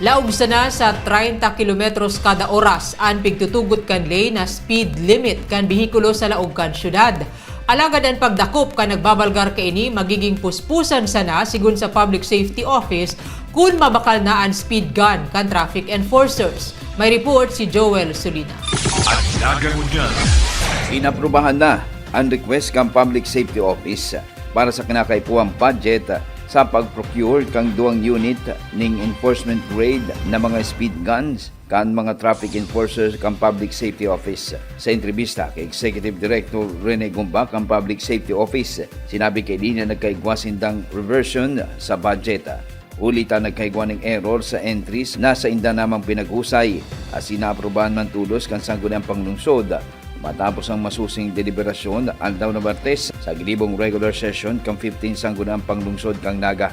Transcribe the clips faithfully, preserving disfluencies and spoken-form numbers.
Laog sana sa treinta kilometros kada oras an pigtutugot kan lane na speed limit kan behikulo sa laog kan syudad. Alagad an pagdakop kan nagbabalgar kaini magiging puspusan sana, sigon sa Public Safety Office, kun mabakal na an speed gun kan traffic enforcers. May report si Joel Solina. An Nagangunyan. Inaprubahan na an request kan Public Safety Office para sa kinakaipuhang budget sa pag-procure kan duwang unit ning enforcement grade na mga speed guns kan mga traffic enforcers kan Public Safety Office. Sa entrebista kay Executive Director Rene Gumba kan Public Safety Office, sinabi kaini na nagkaigwa sindang reversion sa budget. Huli ta nagkaigwa ning error sa entries na sainda namang pinaghusay, asin naaprubahan man tolos kan Sangguniang Panglungsod. Matapos ang masusing deliberasyon, aldaw na Martes, sa gidibong regular session kan fifteen Sangguniang Panglungsod kan Naga,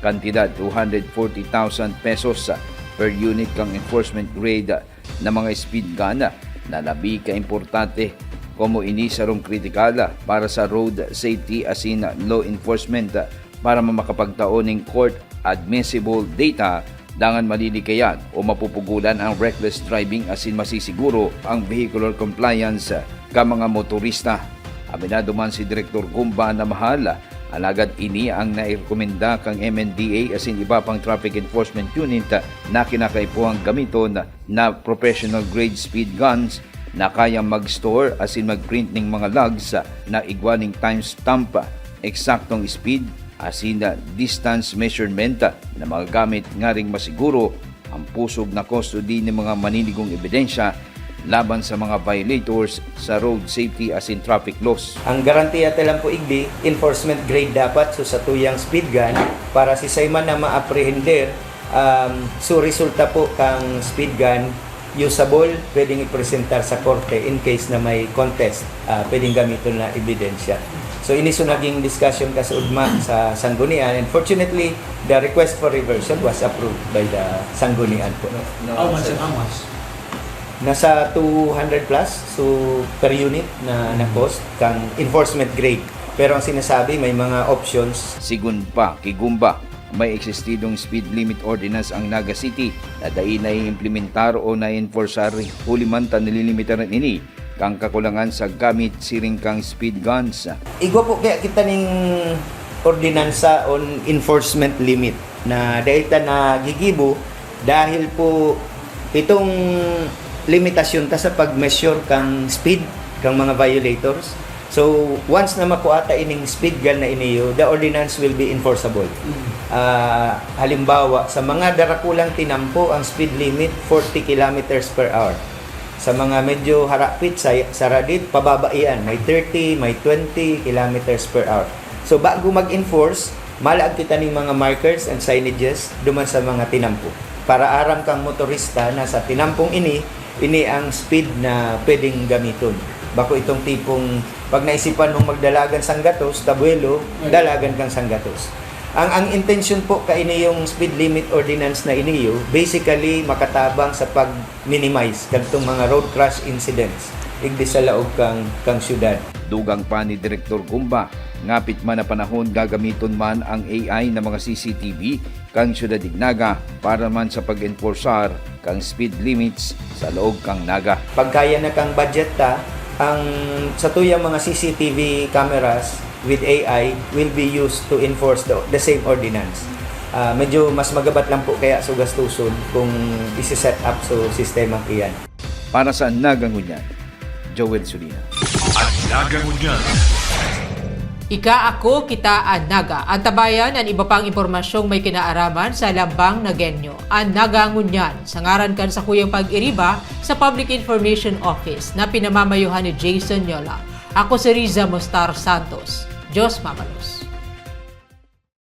kantidad two hundred forty thousand pesos per unit kan enforcement grade na mga speed gun na labi ka importante, komo ini sarong kritikal para sa road safety asin law enforcement para makapagtao ning court admissible data dangan malilikayan o mapupugolan ang reckless driving asin masisiguro ang vehicular compliance ka mga motorista. Aminado man si Direktor Gumba na mahal, alagad ini ang nairekomenda kan M N D A asin iba pang traffic enforcement unit na kinakaipuhang gamiton na professional grade speed guns na kayang mag-store asin mag-print ning mga logs na igwa ning timestamp, eksaktong speed, asin distance measurement na magagamit ngaring masiguro ang pusog na custody nin mga maninigong ebidensya laban sa mga violators sa road safety asin traffic laws. Ang garantiya ta lang po igdi, enforcement grade dapat, so sa tuyang speed gun, para si Simon na ma-apprehender, um, so resulta po kang speed gun, usable, pwedeng ipresentar sa korte in case na may contest, ah, pwedeng gamiton na ebidensya. So, ini so naging discussion ka sa ugma sa Sanggunian, and fortunately, the request for reversion was approved by the Sanggunian po. How much and how much? Nasa two hundred plus, so per unit na, na cost kang enforcement grade. Pero ang sinasabi, may mga options. Sigun pa ki Gumba, may eksistidong speed limit ordinance ang Naga City na dai naiimplementar o naienforsar, huli man ta nalilimitaran ini kan kakulangan sa gamit siring kang speed guns. Igwa po kaya kita ning ordinansa on enforcement limit na dai ta nagigibo dahil po itong limitasyon ta sa pag-measure kang speed kang mga violators. So, once na makua ta ining speed gun na iniyo, the ordinance will be enforceable. Ah, halimbawa, sa mga darakulang tinampo, ang speed limit, forty kilometers per hour. Sa mga medyo harapit sa, sa radit, pababa iyan. May thirty, may twenty kilometers per hour. So, bago mag-enforce, malaag kita ning mga markers and signages duman sa mga tinampo. Para aram kang motorista na sa tinampong ini, ini ang speed na pwedeng gamiton. Bako itong tipong pag naisipan mong magdalagan sanggatos, tabuelo, dalagan kang sanggatos. Ang, ang intensyon po kaini yung speed limit ordinance na iniyo, basically makatabang sa pag-minimize kadtong mga road crash incidents igdi sa laog kang, kang syudad. Dugang pa ni Direktor Gumba, ngapit man na panahon gagamiton man ang A I na mga C C T V kan syudad nin Naga para man sa pag-enforsar kan speed limits sa laog kan Naga. Pag kaya na kan budget ta, ang satuyang mga C C T V cameras with A I will be used to enforce the, the same ordinance. Ah, medyo mas magabat lang po kaya sa gastuson kung isi-set up so sistema iyan. Para sa Naga Ngunyan, Joel Solina. An Naga Ngunyan. Ika, ako, kita, an Naga. Antabayan an iba pang impormasyong may kinaaraman sa Lambang Nagenyo. An Naga Ngunyan, sa ngaran kan sakuyang pag-iriba sa Public Information Office na pinamamayohan ni Jason Yola. Ako si Riza Mostar Santos. Diyos mabalos.